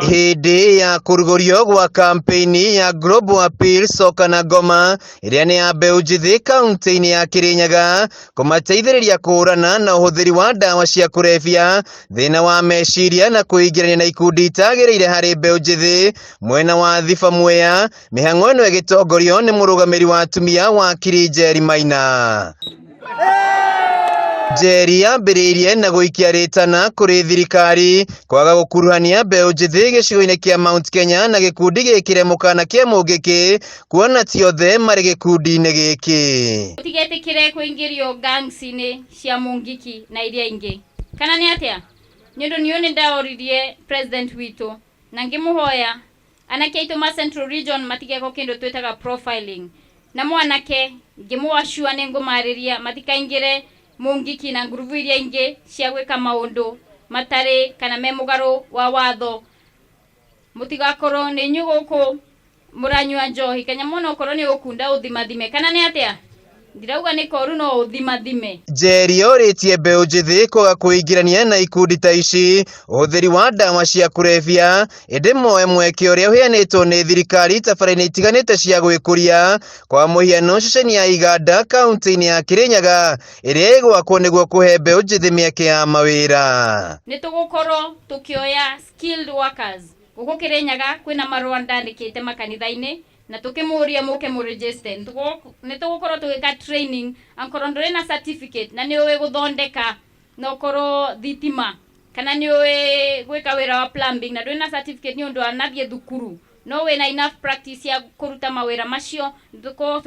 Hĩndĩ ya kũrugũrio gwa kampeini ya Global Appeal Soka na Ngoma ĩrĩa nĩ ya mbeũ njĩthĩ kaunti-inĩ ya Kirinyaga kũmateithĩrĩria kũhũrana na ũhũthĩri wa ndawa cia kũrebia, thĩna wa meciria na kwĩingĩrania na ikundi itagĩrĩire harĩ mbeũ njĩthĩ mwena wa Thiba Mwea. Mĩhang'o ĩno ĩgĩtongorio nĩ mũrũgamĩrĩri wa atumia wakiri Njeri Maina. Njeri yambĩrĩirie na gũikia rĩtana kũrĩ thirikari kwaga gũkuruhania mbeũ njĩthĩ gĩcigo-inĩ kĩa Mount Kenya na gĩkundi gĩkĩre mũkana kĩa Mũngĩkĩ kuona ti othe marĩ gĩkundi-inĩ gĩkĩ. Tũtigetĩkĩre kũingĩrio gangs-inĩ cia Mũngiki na iria ingĩ. Kana nĩ atĩa? Nĩ ũndũ niĩ nĩ ndaoririe president witũ na ngĩmũhoya anake aitũ ma Central Region matigekwo kĩndũ twĩtaga profiling. Na mwanake ngĩmũacua nĩ ngũmarĩria matikaingĩre Mũngiki na ngurubu iria ingĩ cia gwĩka maũndũ matarĩ kana me mũgarũ wa watho. Mũtigakorwo nĩ inyuĩ gũkũ mũranyua njohi kanya mũno okorwo nĩ ũkunda ũthimathime. Kana nĩ atĩa? Ndirauga nĩ koru no ũthimathime. Njeri orĩtie mbeũ njĩthĩ kwaga kwĩingĩrania na ikundi ta ici, ũhũthĩri wa ndawa cia kũrebia, ĩndĩ moe mweke ũrĩa ũheanĩtwo nĩ thirikari tabarĩra-inĩ itiganĩte cia gwĩkũria, kwa mũhiano ceceni ya Iganda kaunti-inĩ ya Kirinyaga ĩrĩa ĩgwakwo nĩguo kũhe mbeũ njĩthĩ mĩeke ya mawĩra. Nĩ tũgũkorwo tũkĩoya skilled workers gũkũ Kirinyaga. Kwĩna marũa ndandĩkĩte makanitha-inĩ na tũkĩmũria mũke mũregister. Nĩ tũgũkorwo tũgĩka training ankorwo ndũrĩ na certificate na nĩ ũĩ gũthondeka na ũkorwo thitima kana nĩ ũĩ gwĩka wĩra wa plumbing na ndũrĩ na certificate nĩ ũndũ wanathiĩ thukuru no wĩna enough practice ya kũruta mawĩra macio, tũkorwo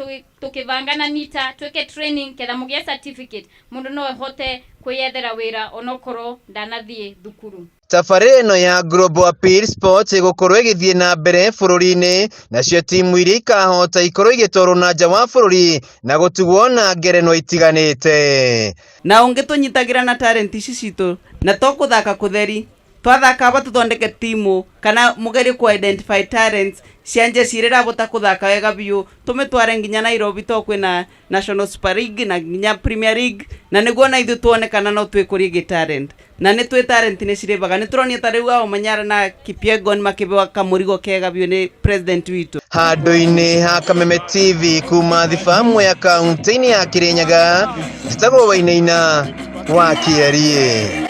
tũkĩbanga na NITA twĩke training ketha mũgĩe certificate mũndũ no ahote kwĩyethera wĩra onokorwo ndanathiĩ thukuru. Tabarĩra ĩno ya Global Appeal Sports ĩgũkorwo ĩgĩthiĩ na mbere bũrũri-inĩ, nacio timu iria ikahota ikorwo igĩtwarwo na nja wa bũrũri na gũtugwo na ngerenwa itiganĩte. Na ũngĩ tũnyitagĩra na talent ici citũ na to kũthaka kũtheri twathaka aba tũthondeke timu kana mũgerie ku identify talents cia njeci iria irabota kũthaka wega biũ, tũmĩtware nginya Nairobi to kwĩna National Super League na nginya Premier League, na nĩguo na ithuĩ tuone kana no twĩkũrie gĩ talent na nĩ twĩ talent nĩ cirĩbaga. Nĩ tũronio ta rĩu ao Manyara na Kipyegon makĩbewa kamũrigo kega biũ nĩ president witũ. Handũ-inĩ ha Kameme TV kuma Thiba Mwea kaunti-inĩ ya Kirinyaga, njĩtagwo Wainaina wa Kĩeriĩ.